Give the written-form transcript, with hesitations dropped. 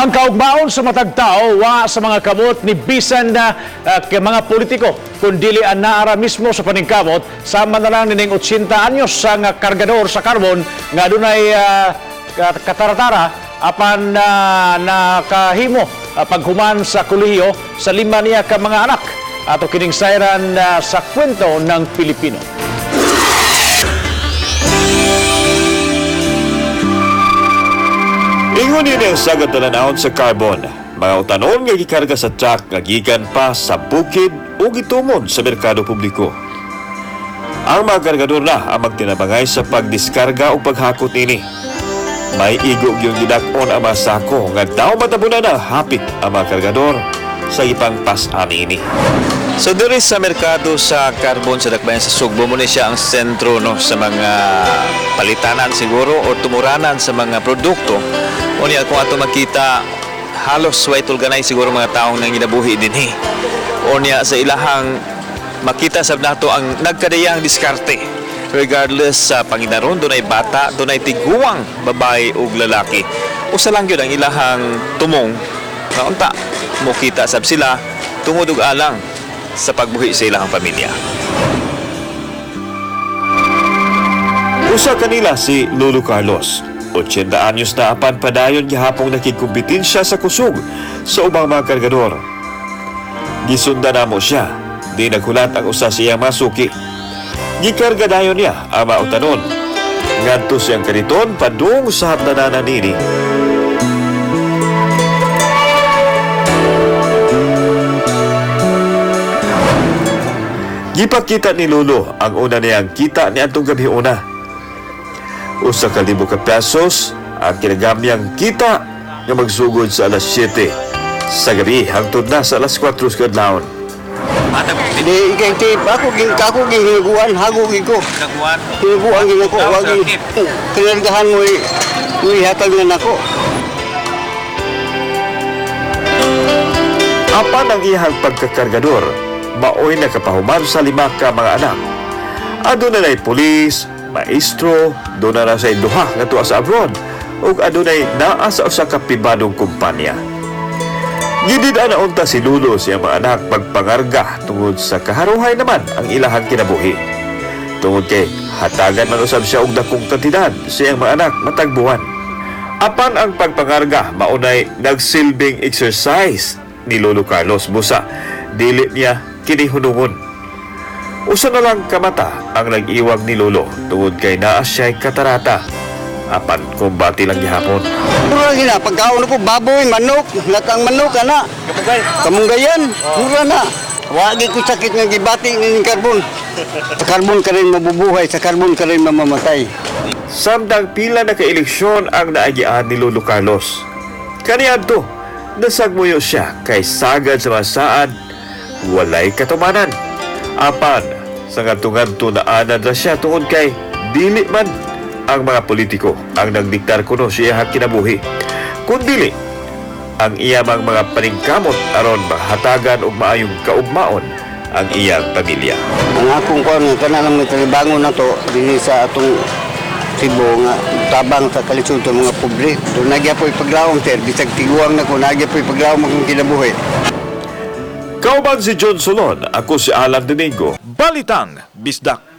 Ang kaugmaon sa matag tao wa sa mga kamot ni bisan na kay mga politiko kundili ang naara mismo sa paningkamot sama na lang nining 80 anyos sa nga kargador sa karbon nga adunay kataratara apan nakahimo paghuman sa kolehiyo sa lima niya ka mga anak ato kining sayran sa kwento ng Pilipino. Ingon ini ang sagad talan-awon sa carbon. Mga utanon nga gikarga sa truck nga gikan pa sa bukid o gitumon sa merkado publiko. Ang mga kargador na ang magtinabangay sa pagdiskarga o paghakot ini. May igo gyud gidak-on ang mga sako nga daw matabunan na hapit ang mga kargador sa ipangpas-an ini. So diri sa merkado sa Carbon sa Dakbayan sa Sugbo mo ni siya ang sentro, no, sa mga palitanan siguro o tumuranan sa mga produkto. Unya kung ato makita, halos way tulganay siguro mga taong nanginabuhi dinhi. Unya sa ilahang makita sab nato ang nagkadayang diskarte regardless sa panginaron, dunay bata, dunay tiguang, babae ug lalaki. Usa lang gyud ang ilahang tumong nga unta mokita sab sila tungod og alang sa pagbuhi sa ilahang pamilya. Usa kanila si Lolo Carlos. 80 anyos na apan padayon gihapong nakigkumpetensya sa kusog sa ubang mga kargador. Gisundan namo siya. Di naghulat ang usa siya masuki. Gikarga dayon niya ang mautanon. Ngadto siyang kariton padung sa hapdananan nini. Gipakita ni Lolo ang una niyang kita ni atong gabi una. 1,000 ka pesos ang kinagamyang kita nga magsugod sa alas 7 sa gabi hangtod na sa alas 4 sa kadlawon. Di kay tip ako ging ako ging hinaguan, hago gid ko. Naguan. Hinaguan gid ako, Daw wa sa gid. tip. Kinargahan mo ihatag na nako. Apan ang iyang pagkakargador, maoy nakapahuman sa lima ka mga anak. Aduna nay pulis, maestro, doon na sa duha nga tuwa sa abroad, ug adunay naa sa usa ka pribadong kumpanya. Gidid na unta si Lolo sa iyang mga anak pagpangarga tungod sa kaharuhay naman ang ilahang kinabuhi. Tungod kay hatagan man usab siya og dakong kantidad sa iyang mga anak matag buwan. Apan ang pagpangarga maunay nagsilbing exercise ni Lolo Carlos busa dili niya kinihunungon. Usa na lang kamata ang nag-iwag ni Lolo tungod kay naa siya'y katarata. Apan kumbati lang gihapon. Mura gina pagkaon ko baboy, manok, latang manok ana. Kamunggayan, mura na. Wa gid ko sakit nga gibati ning karbon. Sa karbon ka rin mabubuhay, sa karbon ka rin mamamatay. Samtang pila na kaeleksyon ang naagian ni Lolo Carlos. Kaniadto, nasagmuyo siya kay sagad sa masaad, walay katumanan. Apan, sa ngadto-ngadto na anad na siya tungod kay dili man ang mga politiko ang nagdiktar kuno siya iyang kinabuhi. Kundili, ang iyamang mga paningkamot aron mahatagan og maayong kaugmaon ang iyang pamilya. Ang akong kuan nga kana lang may talibangon na to dinhi sa atong Cebu nga tabang sa kalisod sa mga pobre. Doon nagya po ipaglaom sir, bisag tiguang na ko nagya po ipaglaom akong kinabuhi. Kauban si John Solon, ako si Alan Domingo. Balitang Bisdak.